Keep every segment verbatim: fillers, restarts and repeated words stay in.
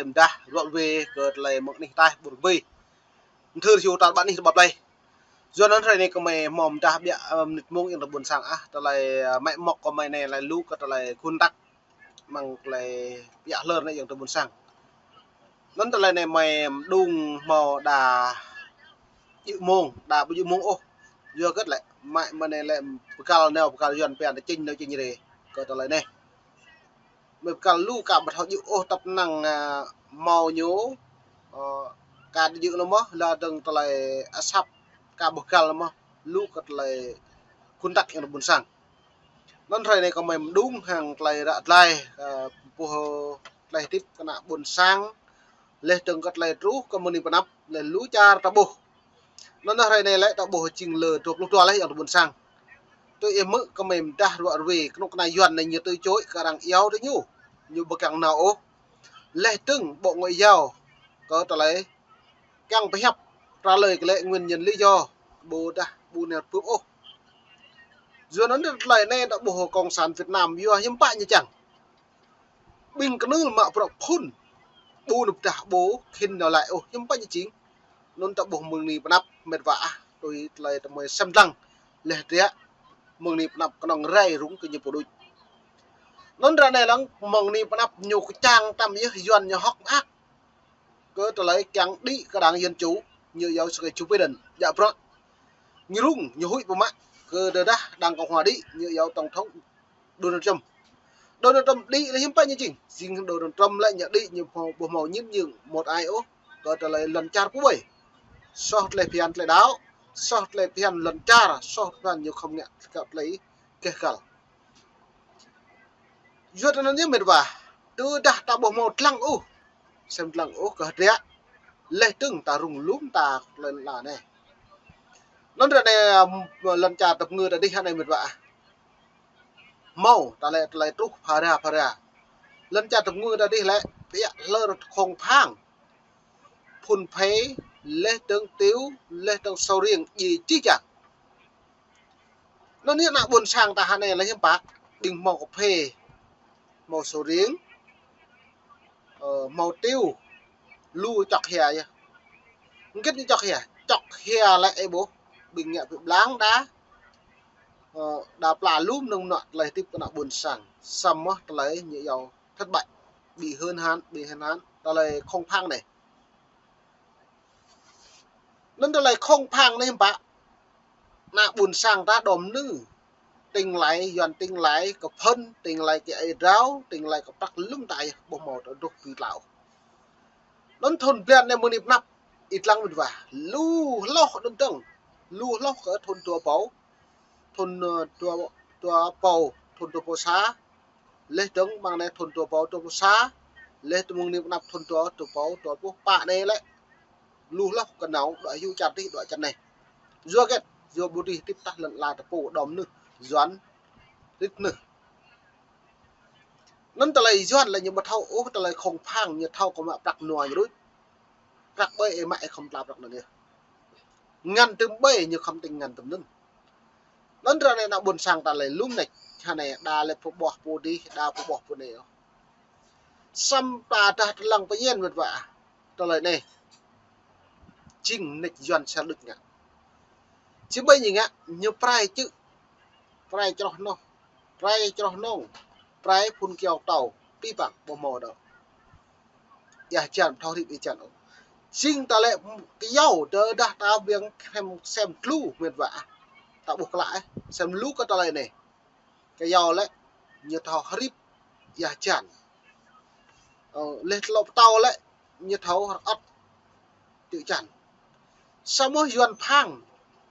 mơdah ruă ruê kơ tơlơi mơ̆ng anih ataih ƀun rơbơi. Mơthưr hiu tar ƀar anih tơƀăp lei. Yua anŭn hrơi anai kơmơi hmâo mơdah ƀiă, ơ, mơnit mông ayŏng adơi ƀôn sang ah, tơlơi, ơ, mă mŏk kơmơi anai lĕ lu kơ tơlơi khun tăk. Mơ̆ng tơlơi ƀiă hlơr anai ayŏng adơi ƀôn sang. Anŭn tơlơi anai mơi mơđung hmâo đa djơ̆ mông, đa ƀu djơ̆ mông ôh. Yua hơget lĕ, mă mơ̆ng anai lĕ pơkăl nao, pơkăl Yuan pơyan tơ činh nao činh rê. Kơ tơlơi anai. Mơi pơkăl lu ka ƀu thâo djơ̆ ôh tăp năng, ơ, hmâo ñu, ơ, ka djơ̆ lu mơ̆, lŏn dơ̆ng tơlơi asăp ka ƀu pơkăl lu mơ̆, lu kơ tơlơi khun tăk ayŏng adơi ƀôn sang. Anŭn hrơi anai kơmơi mơđung hăng tơlơi ră tơlơi, ơ, pơpŭ tơlơi hơdip kơ ană ƀôn sang, laih dơ̆ng kơ tơlơi truh kơ mơ̆ng anih pơanăp, laih lu čar ta ƀuh. Anŭn hrơi anai lĕ ta ƀuh jing lơ dua pluh dua laih ayŏng adơi ƀôn sang. Tui ih hmư̆ kơmơi mơdah ruă ruê, kơnuk kơna Yuan anai ñu tui čuai kơ arăng iâu tơ ñu. Ñu ƀu kiăng nao ôh. Laih dơ̆ng Bộ Ngoại giao kơ tơlơi kiăng pơhiăp trả lời kơ lĕ nguyên nhân lý do ƀu dah ƀu nao pơ̆p ôh. Yua anŭn tơlơi anai ta ƀuh Cộng sản Việt Nam yua hiư̆m pă ñu čang. Ƀing kơnưl mă bruă phŭn ƀu nao pơdah ƀu khĭn nao laĭ ôh, hiư̆m pă ñu jing. Anŭn ta ƀuh mơ̆ng anih pơanăp mĕt wa ah, tui tơlơi tơmơi sem lăng laih dơ̆ng mơ̆ng anih pơanăp kơnơ̆ng rai rŭng kơ ñu pơđuč. Anŭn ră anai lăng mơ̆ng anih pơanăp ñu kơčang tăm yơh Yuan ñu hơ̆k mơak. Kơ tơlơi kiăng đĭ kơ đảng Dân Chủ, ñu iâu sơkai Joe Biden, djă bruă. Ñu rŭng, ñu huĭ pơmă, kơ tơdah đảng Cộng Hòa đĭ, ñu iâu Tổng thống Donald Trump. Donald Trump đĭ lĕ hiư̆m pă ñu jing. Jing Donald Trump lĕ ñu đĭ ñu hmâo, ƀu hmâo ñit ñưng một ai ôh. Kơ tơlơi lŏn čar pơƀơi. Soh tơlơi phiăn tơlơi đaŏ. Soh tơlơi phiăn lŏn čar. Soh phiăn ñu khŏm ngă kơ tơlơi keh kăl. Yua anŭn yơh mĕt wa. Tơdah ta ƀu hmâo lăng ôh. Sem lăng ôh kơ hơdră. Laih dơ̆ng ta rŭng lum ta lŏn la anai. Anŭn ră anai, ơ, lŏn čar tơpơngư ta dih anai mĕt wa. Hmâo, tơlơi, tơlơi truh phara, phara. Lŏn čar tơpơngư ta dih lĕ, ƀiă hlơr không phang. Phŭn phê, laih dơ̆ng tiu, laih dơ̆ng sầu riêng, djai či čang. Anŭn yơh ană ƀôn sang ta hơnai lĕ hiư̆m pă, ƀing hmâo kơphê, hmâo sầu riêng, ơ, hmâo tiu, lu čŏk hia yơh. Hơget ñu čŏk hia, čŏk hia lĕ ih ƀuh, ƀing ngă pơblang đa, ơ, đa pla lum nơ̆ng mơnuă tơlơi hơdip kơ ană ƀôn sang. Samơ̆ tơlơi ñu iâu thất bại, ƀu hơ̆n hăn, ƀu hơ̆n hăn, tơlơi không phang anai. Anŭn tơlơi không phang anai hiư̆m pă. Ană ƀôn sang ta đom nư. Tĭng lai, Yuan tĭng lai, kơ phŭn, tĭng lai kơ ai drao, tĭng lai kơ prăk lŭm ta yơh, ƀu hmâo ta dŏ pơklaih. Anŭn thŭn blan anai mơ̆ng anih pơanăp, ih lăng mĕt wa. Lu hloh anŭn dơ̆ng. Lu hloh kơ thŭn dua rơbâo. Thŭn, ơ, dua, dua rơbâo, thŭn dua rơbâo sa. Laih dơ̆ng mơ̆ng anai thŭn dua rơbâo dua pluh sa, laih dơ̆ng mơ̆ng anih pơanăp thŭn dua, dua rơbâo dua pluh pă anai lĕ. Lu hloh kơ nao, đuaĭ hyu čar dih, đuaĭ čar anai. Yua hơget, yua ƀu dưi hơdip tah lŏn la ta pô đom nư, Yuan, rĭt nư. Anŭn tơlơi Yuan lĕ ñu ƀu thâo ôh, tơlơi không phang ñu thâo kơ mă prăk nua ñu đôč. Prăk ƀơi ih mă ih khŏm tla prăk anŭn yơh. Ngăn tơm ƀơi ñu khŏm tĭng ngăn tơm anŭn. Anŭn ră anai ană ƀôn sang ta lĕ lum nač, hơnai đa lĕ pơƀuh pô dih, đa pơƀuh pô anai. Samơ̆ ta dah tơlăng pơñen mĕt wa. Tơlơi anai. Jing nač Yuan sa đôč ngă. Či ƀơi ñu ngă, ñu prai čư̆. Prai čroh noh. Prai čroh nong. Prai phŭn kyâo tâo. Pĭ păng ƀu hmâo đôč. Ia hơjan, thâo rĭm ia hơjan ôh. Jing ta lĕ kyâo, tơdah ta ƀing sem, sem tlu mĕt wa. Ta ƀuh klă ih, sem lu kơ tơlơi anai. Kyâo lĕ, ñu thâo rĭm ia hơjan. Ơ, laih tơlơi pơtâo lĕ, ñu thâo rơăt tư̆ hơjan. Samơ̆ Yuan phang,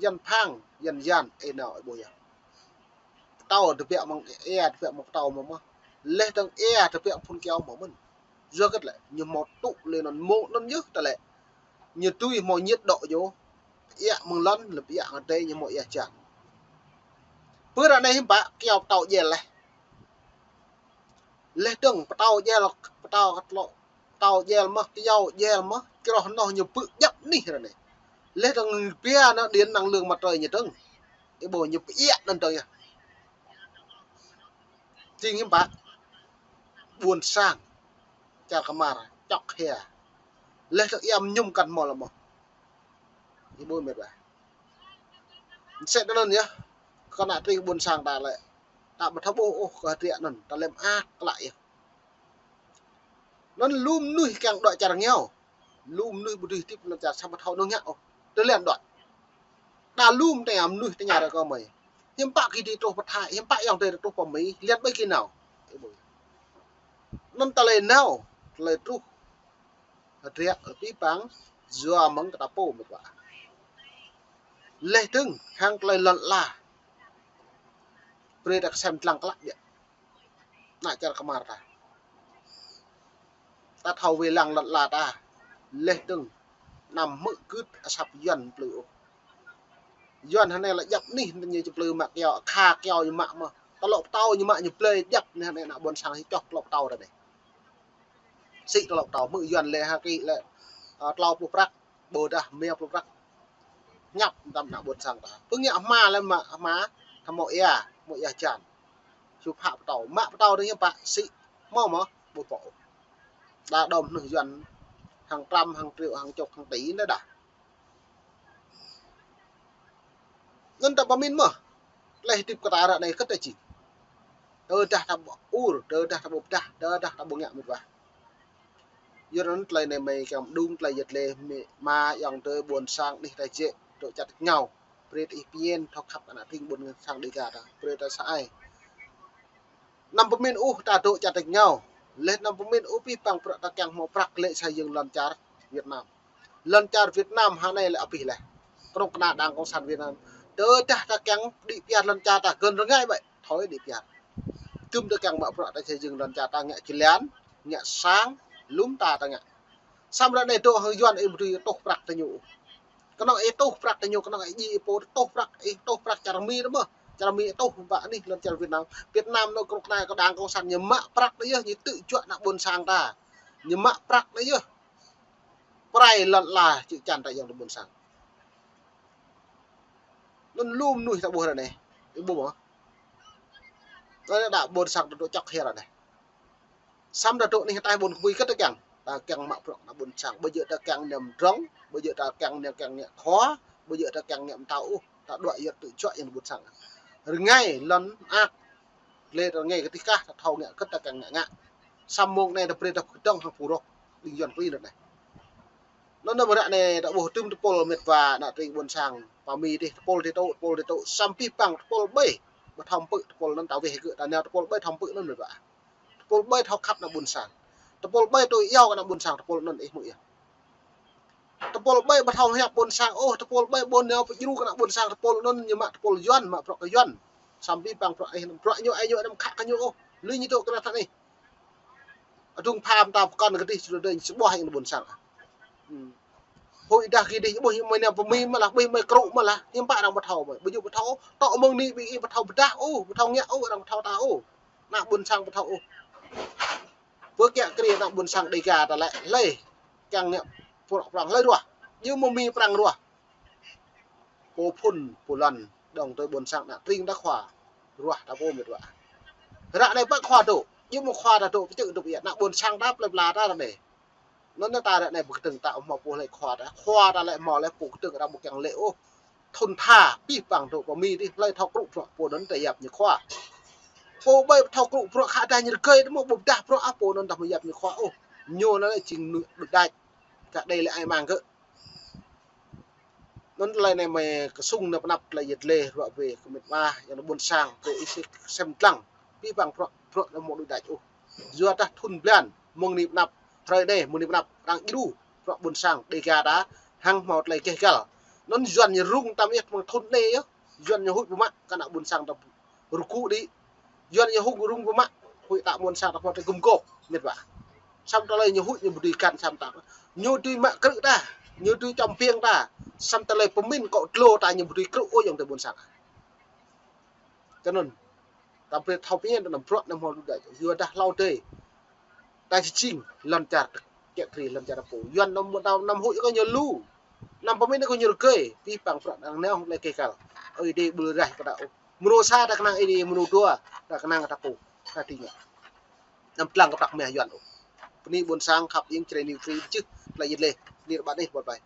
Yuan phang, Yuan Yuan, ih nao ih ƀuh yơh. Pơtâo tơbiă mơ̆ng ia, tơbiă mơ̆ng pơtâo mơ̆n mơh. Laih dơ̆ng ia tơbiă phŭn kyâo mơ̆n mơ̆n. Yua hơget lĕ, ñu hmâo tŭ lĕ anŭn mơ̆ng anŭn yơh tơlơi. Ñu tui hmâo ñit đŏk ñu. Ia mơ̆ng lŏn, lĕ ia ngă tê ñu hmâo ia hơjan. Pơ ră anai hiư̆m pă, kyâo pơtâo djel laih. Laih dơ̆ng pơtâo djel, pơtâo kơ tlŏ, pơtâo djel mơh, kyâo djel mơh, čroh noh ñu pư̆ djăp anih ră anai. Laih dơ̆ng pia anŭn điện năng lượng mặt trời ñu dơ̆ng. Ih ƀuh ñu pơiă anŭn dơ̆ng yơh. Jing hiư̆m pă. Ƀôn sang. Čar kơmar. čŏk hia. Leh tơ iam ñum kăn mơ̆ lơmơ̆. Ih ƀuh met wa. Sĕt anŭn yơh. Kơ ană tring ƀôn sang ta lĕ. Ta ƀu thâo ƀuh ôh kơ hơdră anŭn. Ta lĕm ak klă yơh. Anŭn lu mơnuih kiăng đuaĭ čar rơngiao. Lu mơnuih ƀu dưi hơdip lŏn čar sa ƀu thâo anŭn ngă ôh. Tơlơi đuaĭ. Đa lu mơnuih tơña ră kơ mơi. Hiư̆m pă kơ dih truh pơ Thái, hiư̆m pă ayŏng adơi truh pơ Mi, lian ƀơi kơ nao. Anŭn tơlơi nao, tơlơi truh. Hơdră, abih bang, yua mơ̆ng kơ ta pô met wa. Leh dơ̆ng, hăng tơlơi lŏn ala. Brơi ta kơsem dlăng klă biă. Ană čar kơmar ta. Ta thâo wai lăng lŏn ala ta. Leh dơ̆ng. Anăm hmư̆ gưt asăp Yuan plư ôh. Yuan hơnai lĕ djăp anih ñu či plư mă kyâo, akha kyâo ñu mă mơ̆. Tơlŏ pơtâo ñu mă ñu blơi djăp anih hơnai ană ƀôn sang hĭ čŏh tơlŏ pơtâo ta anai. Sĭ tơlŏ pơtâo hmư̆ Yuan lĕ ha kĭ lĕ, a, klâo pluh prăk. Ƀôdah mia pluh prăk. Ñăp tăm ană ƀôn sang ta. Pơngă hma lĕ mă hma, hmâo ia, hmâo ia jan. Su phă pơtâo, mă pơtâo dơ̆ng hiư̆m pă, sĭ, hmâo mơ̆, ƀu pŏk. Đa đom mơnuih Yuan, hăng trăm, hăng triệu, hăng chục, hăng tỷ anai đa. Anŭn ta pơmĭn mơ̆, tơlơi hơdip kơ ta ră anai kơt ta jing. Tơdah ta ƀu ur, tơdah ta ƀu pơdah, tơdah ta ƀu ngă met wa. Yua anŭn tơlơi anai mơi kiăng mơđung tơlơi yơh tơlơi mơi, ama ayŏng adơi ƀôn sang anih ta jĕ, dŏ čăt rơngiao. Brơi ta ih pơmĭn thâo khăp ană tring ƀôn sang Dêga ta. Brơi ta sa ai. Anăm pơmĭn ôh ta dŏ čăt rơngiao. Leh anăm pơmĭn ôh abih bang bruă ta kiăng hmâo prăk lĕ sa jing lŏn čar Việt Nam. Lŏn čar Việt Nam hơnai lĕ abih leh. Kơnuk kơna đảng cộng sản Việt Nam. Tơdah ta kiăng đĭ pioh lŏn čar ta gơ̆n rơngai ƀĕ. Thâo đĭ pioh. Tơm ta kiăng mă bruă ta sa jing lŏn čar ta ngă jơlan, ngă sang, lŏm ta ta ngă. Samơ̆ ră anai dŏ hăng Yuan ih ƀu dưi tuh prăk ta ñu. Kơnơ̆ng ih tuh prăk ta ñu, kơnơ̆ng ih djai ih pô tuh prăk, ih tuh prăk čar Mi tơ mơ̆. Čar Mi tuh ƀă anih lŏn čar Việt Nam. Việt Nam anŭn kơnuk kơna kơ đảng cộng sản ñu mă prăk anai yơh, ñu tŭ juă ană ƀôn sang ta. Ñu mă prăk anai yơh. Pơrai lŏn ala čư̆ čan ta ayŏng adơi ƀôn sang. Anŭn lu mơnuih ta ƀuh ră anai. Ih ƀuh mơ̆. Anŭn đa ƀôn sang ta dŏ čŏk hia ră anai. Samơ̆ ta dŏ anih ataih ƀôn kơmơi kơt ta kiăng. Ta kiăng mă bruă ană ƀôn sang. Ƀu djơ̆ ta kiăng nao mơdrŏng. Ƀu djơ̆ ta kiăng nao kiăng ngă khua. Ƀu djơ̆ ta kiăng ngă mơtao ôh. Ta đuaĭ yơh tŭ juă ayŏng adơi ƀôn sang. Rơngai lŏn ak. Lĕ ta rơngai kơ tih kah ta thâo ngă kơt ta kiăng ngă ngă. Samơ̆ mông anai ta brơi ta pơkơdơ̆ng hăng pơrŏk. Ƀing Yuan plư anŭn anai. Anŭn anŭn ră anai ta ƀuh tơm tơpul met wa ană tring ƀôn sang. Pă Mi dih tơpul dih tŭ, tơpul dih tŭ. Samơ̆ abih bang tơpul ƀai. Ƀu thâo pơ̆ tơpul anŭn ta weh gơ̆ ta nao tơpul ƀai thâo pơ̆ anŭn met wa. Tơpul ƀai thâo khăp ană ƀôn sang. Tơpul ƀai tui iâu kơ ană ƀôn sang tơpul anŭn ih hmư̆ yơh. Tơpul ƀai ƀu thâo hiăp ƀôn sang ôh, tơpul ƀai ƀôn nao pơdjru kơ ană ƀôn sang tơpul anŭn ñu mă tơpul Yuan, mă bruă kơ Yuan. Samơ̆ abih bang bruă ih, bruă ñu ai ñu anăm khă kơ ñu ôh. Lui ñu dŏ kơ anai tha anih. Adung pham ta pơkŏn kơ dih sơdơi sơƀuah ană ƀôn sang. Hmm. Hơi dah kơ dih ƀuh mơi nao pơ Mi mơ̆ lah, ƀuh mơi krŭ mơ̆ lah. Hiư̆m pă arăng ƀu thâo mơi. Ƀu djơ̆ ƀu thâo, tŏ mơ̆ng anai ƀing ih ƀu thâo pơdah ôh, ƀu thâo ngă ôh, arăng ƀu thâo ta ôh. Ană ƀôn sang ƀu thâo ôh. Pơ kiă kriê ană ƀôn sang Dêga ta lĕ hlơi kiăng ngă bruă prăng hlơi ruah. Ñu mơ̆ Mi prăng ruah. Pô phŭn pô lŏn đŏng tui ƀôn sang ană tring ta khua. Ruah ta pô met wa. Ră anai pă khua dŏ. Ñu mơ̆ khua ta dŏ pơčơ̆ dŏ yơh ană ƀôn sang ta plơi pla ta ră anai. Anŭn ta ră anai pơkơdơ̆ng ta hmâo pô hlơi khua ta. Khua ta lĕ hmâo lĕ pô kơdơ̆ng arăng ƀu kiăng lĕ ôh. Thŭn tha, abih bang dŏ pơ Mi dih, hlơi thâo krŭ bruă pô anŭn ta yap ñu khua. Pô ƀai thâo krŭ bruă khă dah ñu rơgơi, tơ mơ̆ ƀu pơdah bruă ah pô anŭn ta mơ̆ yap ñu khua ôh. Ñu anŭn lĕ jing mơnuih đuaĭ đač. Kơ đei lĕ ai mang gơ̆. Anŭn tơlơi anai mơi kơsŭng nao pơanăp tơlơi yơh tơlơi ruă wê kơ met wa, ayŏng adơi ƀôn sang, kơ ih sĭ sem dlăng. Abih bang bruă, bruă anŭn mơ̆ đuaĭ đač ôh. Yua dah thŭn blan, mơ̆ng anai pơanăp, hrơi anai, mơ̆ng anai pơanăp, arăng djru, bruă ƀôn sang, Dêga ta, hăng hmâo tơlơi geh găl. Anŭn Yuan ñu rŭng tăm yơh mơ̆ng thŭn anai yơh. Yuan ñu huĭ pơmă, kơ ană ƀôn sang ta rơgŭ đĭ. Yuan ñu huĭ rŭng pơmă, huĭ ta ƀôn sang ta hmâo tơlơi gum gôp, met wa. Samơ̆ tơlơi ñu huĭ ñu ƀu dưi găn samơ̆ ta. Ñu dưi mă krư̆ ta, ñu dưi čăm piêng ta. Samơ̆ tơlơi pơmĭn kơ tlô ta ñu ƀu dưi krư̆ ôh ayŏng adơi ƀôn sang. Tơ anŭn. Ta brơi thâo pơmĭn tơ anŭn bruă anŭn hmâo đuaĭ đač. Yua dah hlâo adih. Ta či jing lŏn čar kiă kriê lŏn čar ta pô. Yuan anŭn mơ̆ anăm huĭ kơ ñu lu. Anăm pơmĭn kơ ñu rơgơi. Abih bang bruă anŭn nao hăng tơlơi geh găl. Ơi Adai ƀu lĕ raih kơ ta ôh. Mrô sa ta kơnang Ơi Adai, mrô dua ta kơnang ta pô. Ta tĭng. Anăm dlăng kơ prăk mah Yuan ôh. Bơni ƀôn sang khăp ieng Jrai New Tree čih tơlơi yit lĕ. Bơni rơbat ih, bye bye.